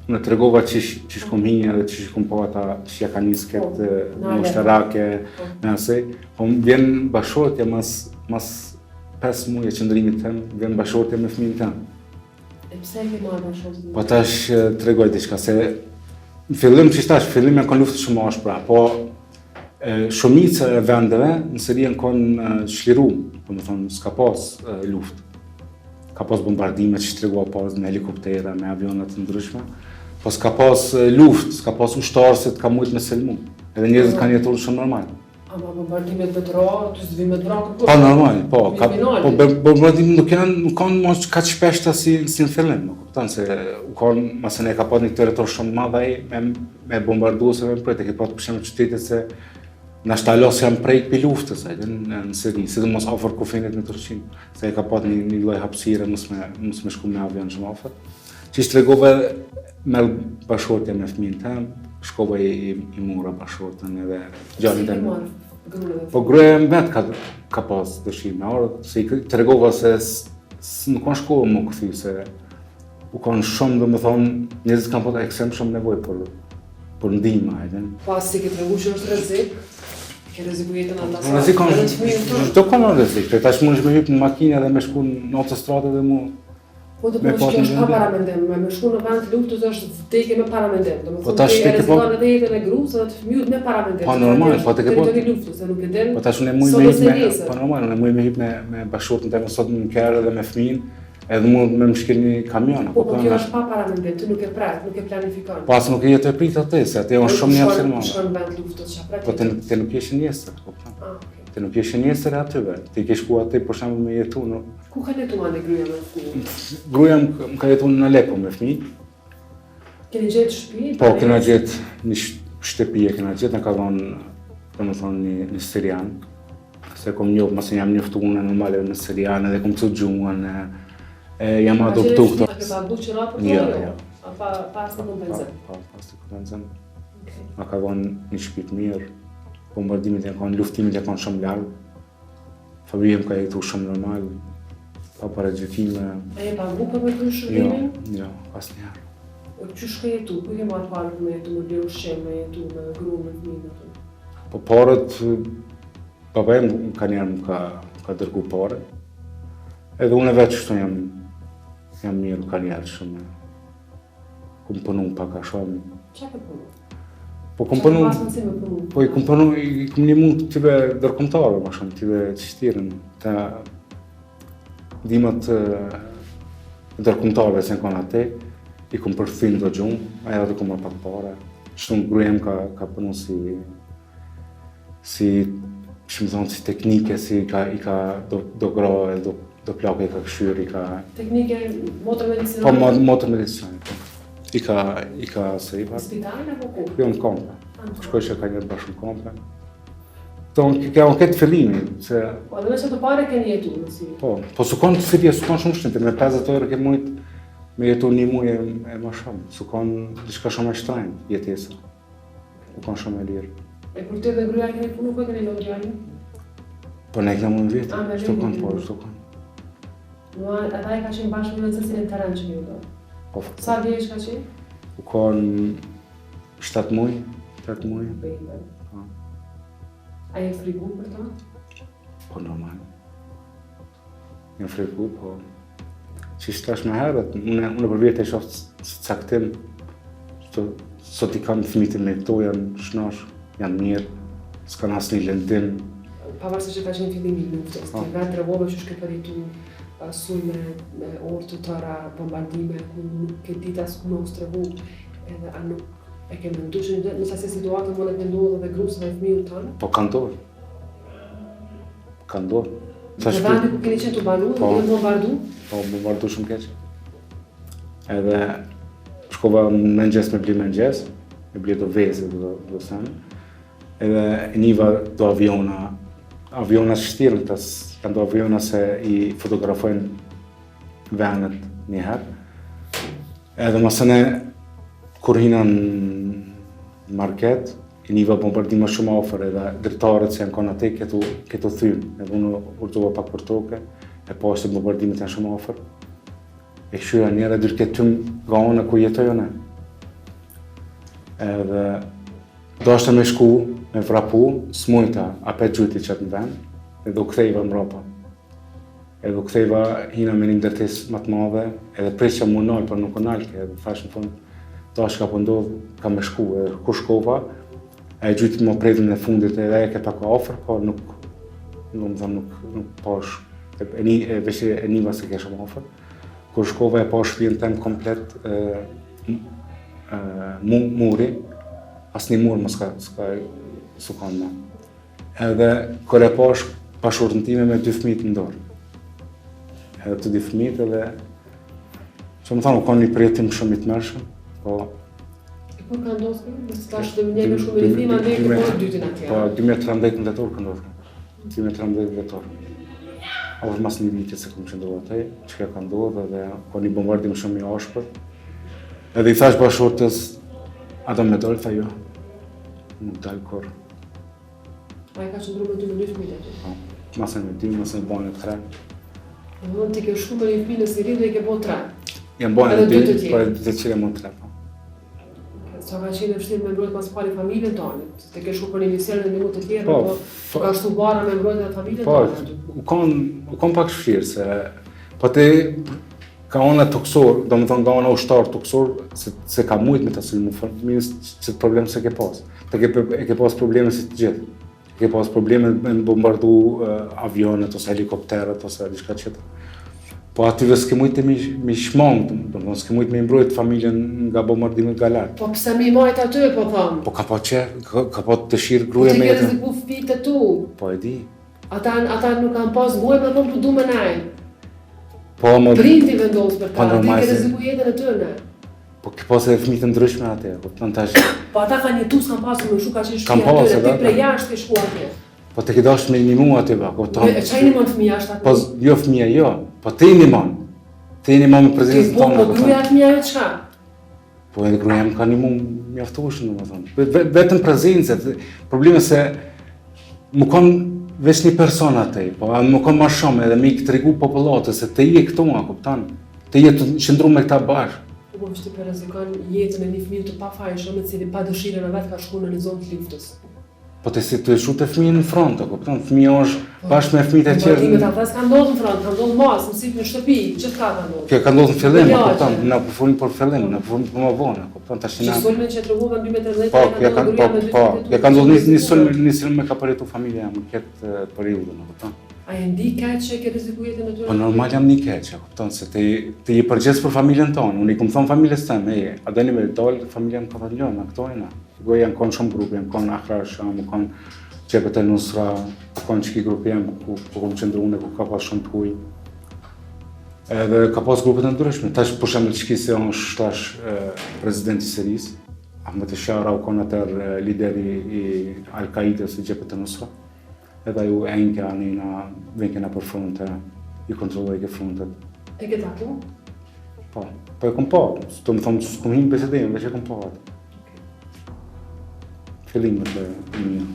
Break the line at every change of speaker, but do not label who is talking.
Unë tregova qysh, qysh kom hi edhe qysh kom pa ata që ja ka nisë këtë po, në ushtarake, po. në asej. Po më vjen bashkëshortja mas, mas 5 muaj qëndrimit tem, vjen bashkëshortja me fëmijën
tem. E pse e ke marrë bashkëshortën?
Po tash tregoj diçka se në fillim që tash fillim janë kon luftë shumë ashpra, po e, shumica e vendeve në Siri janë kon çliru, domethënë s'ka pas luftë. Ka pas bombardime që tregova pas me helikoptera, me aviona të ndryshme, po s'ka pas luftë, s'ka pas ushtarë se të ka mujtë me sulmu. Edhe njerëzit kanë jetuar shumë
normal. Ama bombardimet me të ra, të s'vi me të ra,
Po normal, po, ka, po bombardimet nuk janë, nuk kanë më kaq shpeshta si, si në fillim, më kupton se u kanë, masane ka pas një territor shumë të madh ai me, me bombardu ose me prek, e ke pas për shembull qytetet se Nashta hala s'janë prek pi luftës, a din, në Siri, sidomos afër kufinit me Turqinë, se e ka pat një, një lloj hapësire mos me, mos me shku me avion shumë afër. Qysh tregova me bashkëshortja me fëmijën tem, shkova i, i, i mora bashkëshorten edhe djalin
tem.
Po gruaja jem vetë ka, ka pas dëshirë me ardhë, se i tregova se nuk kanë shku me u kthy, se u kanë shumë, domethonë, njerëzit kanë pas ekstrem shumë nevojë për për ndihmë, a
din. Po si ke tregu që është rrezik, ke rreziku jetën ata
sa. Rrezik kanë edhe fëmijën tënd. Çdo kanë rrezik, te tash mundesh me hyp në makinë edhe me shku në autostradë dhe mu
Po do të thosh kjo është pa paramendim, me me shku në vend të luftës është vdekje me paramendim.
Domethënë po tash
ti ke po edhe jetën e gruas edhe të fëmijës me paramendim.
Po normal, po të ke
po. Territori luftës, se nuk e din.
Po tash unë muj me me po normal, unë muj me hyp me me bashkëshorten teme sot në kerr edhe me fëmijën. Edhe mu me më shkel një
kamion. Po, po, kjo është pa paramendim, ti nuk e pret, nuk e planifikon.
Po, as nuk e je tu e prit atë, se atë është shumë një hapësirë
madhe. Shkon në vend luftës, çka
pret? Po ti ti nuk je shënjestër, kupton? Ah, okay. Ti nuk je shënjestër aty ve. Ti ke shku aty për shembull me jetu
në Ku ka jetuar në gruaja me
fëmijë? Gruaja më ka jetuar në Aleppo me fëmijë.
Keni gjetë shtëpi?
Po, kena gjetë një shtëpi e kena gjetë, na ka dhonë, domethonë, një, një sirian. Se kom njohë, masi jam njoftu unë normal edhe me sirian, edhe kom mësu gjuhën, e, e jam adoptu
këto. A ke pagu qira për
to? Jo, jo.
A pa, pa asnjë kompenzim?
Pa, pa, pa asnjë kompenzim. Okay. Na ka dhonë një shtëpi të mirë, bombardimet janë konë, luftimet janë konë shumë larg. Familja më ka jetu shumë normal, pa paragjykime.
A je pagu për me kryer shërbimin?
Jo, jo, asnjëherë.
E qysh ke jetu? Ku ke marrë pare për me jetu, me ble ushqim, me jetu, me gru, me fëmijë
aty? Po paret, baba jem ka njerë më ka, ka dërgu pare. Edhe unë vetë qështu jam, jam mirë ka njerë shumë. Kum punu pak a
shumë. Qa ke punu?
Po kum punu... Po i kum punu, i kum nimu këtyve ndërkombëtarëve, ma shumë, këtyve që shtiren, të ndihmat ndërkombëtarëve që në kanë aty, i kum përkthy në do gjuhë, edhe aty kum marrë pak pare. Shumë gruaja jem ka, ka punu si si, që më thonë, si teknike, si ka, i ka do, do gra e do, do plaka i ka këshyrë, i
ka... Teknike,
motër medicinale? Po, motër medicinale, po. I ka, i ka
se i pa... Spital apo
ku? Jo, në kampe. Shkoj që ka një bashkë në kampe. Tonë, ka unë këtë fillimi,
se... Po, edhe me qato pare keni jetu, në
si? Po, po s'u konë të Siria, s'u konë shumë shtrejtë, me 50 euro ke mujtë me jetu një muj e, e ma shumë, s'u konë diçka shumë e shtrejtë jetesa. U konë shumë e
lirë. E kur ti dhe gruaja keni punu, ku e keni lënë djalin?
Po ne kena mund vetë, shtu konë, po, shtu konë.
No, edhe ai ka qenë bashkë me në cilin terren që ju do? Po, Sa vjeç ka qenë?
U konë 7 muj, 8 muj.
Bebe. Po. A je frigu për
to? Po, normal. Jam frigu, po... Qysh tash më herët, unë, unë për vete e shoh si caktim, që sot i kam fëmijët me këto janë shnosh, janë mirë, s'kan asnjë lëndim.
Pavarësisht që ka qenë fillimi i luftës, ti vetë tregove qysh ke përjetu sulme me orë të tëra, bombardime, ku nuk ke ditë as ku me u strehu, edhe a nuk e ke mendu që në asë situate mundet me ndodhë edhe grusë dhe fëmijët
tanë? Po ka ndodhë. Ka
ndodhë. Në vendi ku keni qenë tu banu, po, dhe bombardu?
Po, bombardu shumë keq. Edhe shkova në mëngjes me bli mëngjes, me bli do vezë do, do sen. Edhe niva do aviona, aviona që shtirën, të janë do aviona se i fotografojnë venet njëherë. Edhe masane, kur hina në market, I niva bombardime shumë afër edhe dritaret që janë kanë aty këtu këtu thyn. Edhe unë u rrëzova pak për toke, e pashë se bombardimet janë shumë afër. E kqyra njëherë dylke tym nga ana ku jetoj unë. Edhe dashta me shku, me vrapu, s'mujta, apet gjujti qatë në vend, edhe u kthejva mrapa. Edhe u kthejva, hina me një ndërtesë më të madhe, edhe prisja m'u nal, por nuk u nalke, edhe thash në fund, tash çka po ndodh, kam me shku, edhe kur shkova, e gjujti më predhën e fundit, edhe e ke pak afër, po nuk, domethonë, nuk, nuk pash, e, e, një, e, veç e niva se ke shumë afër. Kur shkova e pash shpijën tem komplet, e, e, mu, muri, asnjë mur më s'ka, s'ka, s'u kanë më. Edhe kur e pash bashkëshortën time me dy fëmijët në dorë. Edhe të dy fëmijët edhe që me thonë, u konë një përjetim shumë i tmerrshëm,
po E kur ka ndodhur kjo? Nëse tash do më një shumë i thima ne ke po dytin atje.
Po 2013 në dhjetor ka ndodhur. 2013 në dhjetor. Apo mas një viti se kom qëndru atje, që ka ndodhur edhe ka një bombardim shumë i ashpër. Edhe i thash bashkëshortes, a do me dalë, tha jo. Nuk dal kurrë.
Ai ka qëndru me dy me dy fëmijët aty?
Po, masnej me dy, masnej banë tre.
Në ti ke shku me një fëmijë në Siri dhe i ke bo tre?
Jam banë dy, po edhe dy të tjerë më tre, po.
Sa ka qenë e vështirë me mbrojt mas pari familjen tonë, të ke shku për një mision në një të tjerë, po, po, ka shtu barra me mbrojt edhe familjen
po, tonë. Po, u kon, u kon pak vështirë, se po te Ka ana tokësor, domethonë nga ana ushtar tokësor, se, se ka mujt me ta sulmu, minus që problem s'e ke pas. Të ke, e ke pas probleme si të gjithë. E ke pas probleme me bombardu uh, avionët ose helikopterët ose diçka tjetër. Po aty ve s'ke mujt të mi, mi shmang, domethonë s'ke mujt me mbrojt familjen nga bombardimet nga
lart. Po pse mi majt aty, po
tham? Po ka pa që, ka, ka pa dëshirë gruaja
me jetë. Po ti ke rreziku fëmijët e tu.
Po e di.
Ata, ata nuk kanë pas gojë me thonë po du me nejt.
Po,
më... Prindi vendos për ta, po, ti ke rreziku jetën e tyre.
Po ke pas edhe fëmijë të ndryshme aty, kupton
tash. Po ata kanë jetu, s'kan pasur me shku ka qenë shtëpia aty, ti prej jashtë ke shku
atje. Po ti ke dashur me nimu aty ba,
kupton. E çka i nimon fëmija është
aty? Po jo fëmija jo, po ti nimon. Ti nimon me prezencën
po, tonë. Po gruaja fëmija jo çka?
Po edhe gruaja më ka nimu mjaftueshëm, domethënë. Vetëm prezencët, problemi se me kon veç një person aty, po a me kon ma shumë edhe me i tregu popullatës se ti je këtu, a kupton? Ti je tu qëndru me këta
bashkë. Po po ti po rrezikon jetën e një fëmijë të pafajshëm, i cili pa dëshirën e vet ka shku në një zonë të
luftës. Po ti si tu e çu fëmijën në front, e kupton? Fëmija është po, bashkë me fëmijët e tjerë.
Bombardimet ata s'kan ndodhur në front, kanë ndodhur mas, në si në shtëpi, gjithka
ka ndodhur. Kjo ka ndodhur në fillim, e kupton? Na po folim për fillim, na po folim për më vonë, e kupton?
Tash na. Sulmin që treguam në 2013, po,
kjo ka po, po, kjo ka ndodhur një një sulm, një sulm me ka përjetu familja në këtë periudhë, e
kupton? A je ndi keq që e ke rreziku jetën e
tyre? Po normal jam ni keq, e kupton se ti ti je përgjegjës për familjen tonë. Unë i kom thon familjes teme, e, a doni me dal familja më ka thënë jo, na këto jena. Go janë konë shumë grupe, janë konë Ahrar Sham, u konë Xhebhet Nusra, u konë qiki grupi jem, ku, ku kom qëndru unë, ku ka pas shumë të huj. Edhe ka pas grupe të ndryshme. Tash, për shembull, qiki se është tash presidenti i Sirisë, Ahmed Shara u konë atër lideri i Al-Qaidës i Xhebhet Nusra. Edhe ai u enke anina, venke nëpër fronte, i kontrollojke frontet.
E ke taku?
Po, po e kom pa, domethonë, s'kom hi në bisedim, veç e kom pa atë. Fillimet e mia.